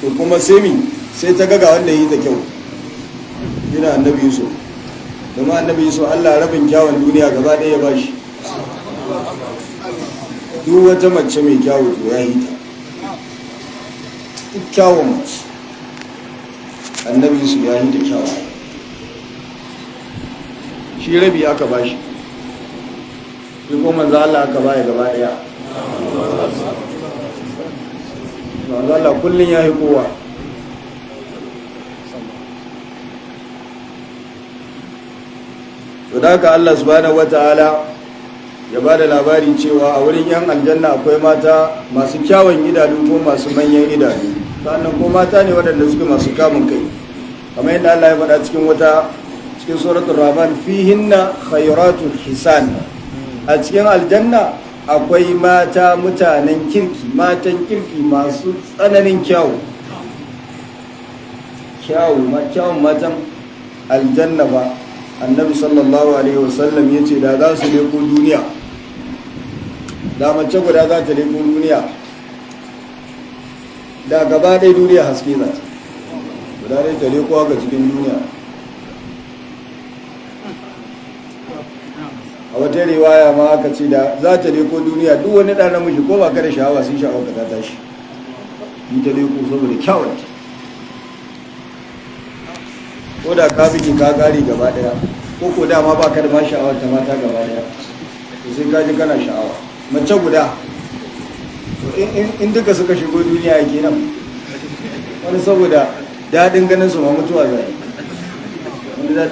To kuma sai mi sai ta ga ga wanda yi ta kyau, yana Annabi Yusuf. Domin Annabi Yusuf, Allah rabin kyawun duniya gaba ɗaya ya bashi. Duk wata mace mai kyawu, to ya yi ta. Duk kyawun mace, Annabi Yusuf ya yi ta kyawu. Shi rabi aka bashi, shi ko manzo Allah aka baya gaba ɗaya. Manzo Allah kullum ya yi kowa. To da haka Allah subhanahu wataala ya ba da labari cewa a wurin 'yan aljanna akwai mata masu kyawun idanu ko masu manyan idanu, sannan ko mata ne waɗanda suke masu kamun kai, kamar yadda Allah ya faɗa cikin wata cikin Suratul Rahman: "Fihinna khairatul hisan." A cikin aljanna akwai mata mutanen kirki, matan kirki masu tsananin kyawu. Kyawu ma kyawun matan aljanna ba, Annabi sallallahu alaihi wasallam ya ce da za su leko duniya, da mace guda za ta leko duniya, da gaba ɗaya duniya haske za ta guda ɗaya ta leko haka cikin duniya. A wata riwaya ma aka ce da za ta leko duniya, duk wani ɗan namiji, ko ba ka da sha'awa, sun sha'awa ka ta tashi in ta leko saboda kyawunta. Ko da ka biki ka kare gaba daya, ko ko dama ba ka da ma sha'awar ta mata gaba daya, to sai ka ji kana sha'awa mace guda. To in duka suka shigo duniya kenan, wani saboda daɗin ganin su ma mutuwa zai wani.